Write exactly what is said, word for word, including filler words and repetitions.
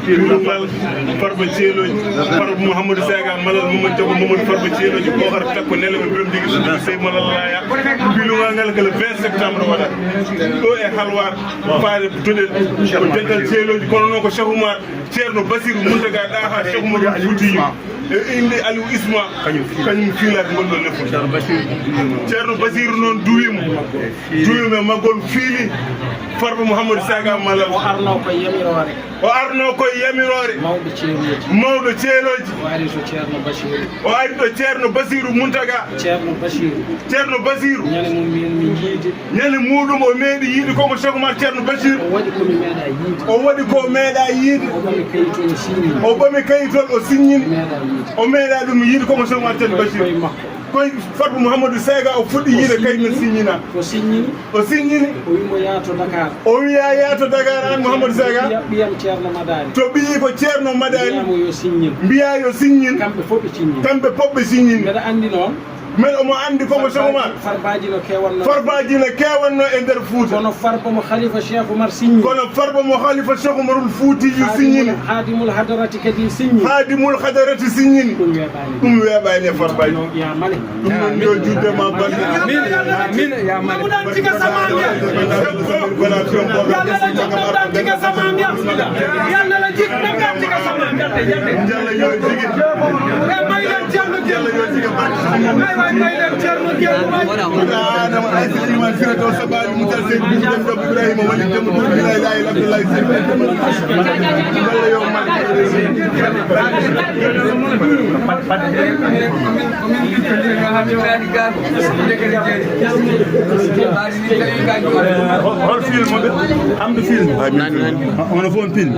Pilungal Farba Ceelooji, Farba Mouhamadou Sega Malal Mamadou Diago Mamadou Farba Ceelooji, Bookara Takko Nele mo Birom Digi Sey Malal Laya. Pilungal ngal ko le vingt septembre waɗata ɗo e Halwar, faade Duɗel, ko dental Ceelooji, kono noon ko Cheikh Oumar, Ceerno Basiru Muntaga Ɗaha, Cheikh Oumar Fuutiyu. E inde Aliou Isma, kañum fiilata ngol ɗon lefol. Ceerno Basiru, Ceerno Basiru noon duwimo, duwimo e maggol, fiili Farba Mouhamadou Sega Malal. O arno ko yamiroore. O arno ko yamiroore. Mawɗo Ceelooji. Mawɗo Ceelooji. O ari to Ceerno Basiru. O ari to Ceerno Basiru Muntaga. Ceerno Basiru. Ceerno Basiru. Ñande mum min mi yiide. Ñande muɗum o meeɗi yiide ko mo Cheikh Oumar Ceerno Bachir. O waɗi ko mi meeɗa yiide. O waɗi ko meeɗa yiide. O ɓami kayitol o signini. O ɓami kayitol o signini. Mi meeɗa yiide. O meeɗa ɗum yiide ko mo Cheikh Oumar Ceerno Bachir. Koye makko. Koye Farba Mouhamadou Sega o fuɗɗi yiide kayit no signina. O signini. O signini. O wimo yaato Dakar. O wiya yaato Dakar an Mouhamadou Sega. Ɓiya-, ɓiyam Ceerno Madani. To ɓiyi ko Ceerno Madani. Mbiyamo yo signin. Mbiya yo signin. Kamɓe fof ɓe signini. Kamɓe fof ɓe signini. Mbeɗa anndi noon. Men omo anndi ko mo Cheikh Oumar. Farbaji no kewanno. Farbaji no kewanno e nder Fouta. Kono Farba mo Khalifa Cheikh Oumar signi. Kono Farba mo Khalifa Cheikh Oumarul Foutiyou signini. Hadimul Hadarati kadi signi. Hadimul Hadarati signini. Ɗum weeɓaani. Ɗum weeɓaani e Farbaji. Yo, ya mane. Ɗum noon yo juutde ma balɗe. Amin, amin, ya mane. Yalla na jik ɗum kam tika sama. Yalla yo jigi. Yalla yo jigi. Ay, waay, may leen Ceerno Géey, waay. Adama ay si iman sira to sabali mutal sey bi dem do Ibrahima wali dem do Bilal ay Abdullah sey. Yalla yo man. Hol film mo ɓe? Hamdu film. Nani, nani. Ono fof film.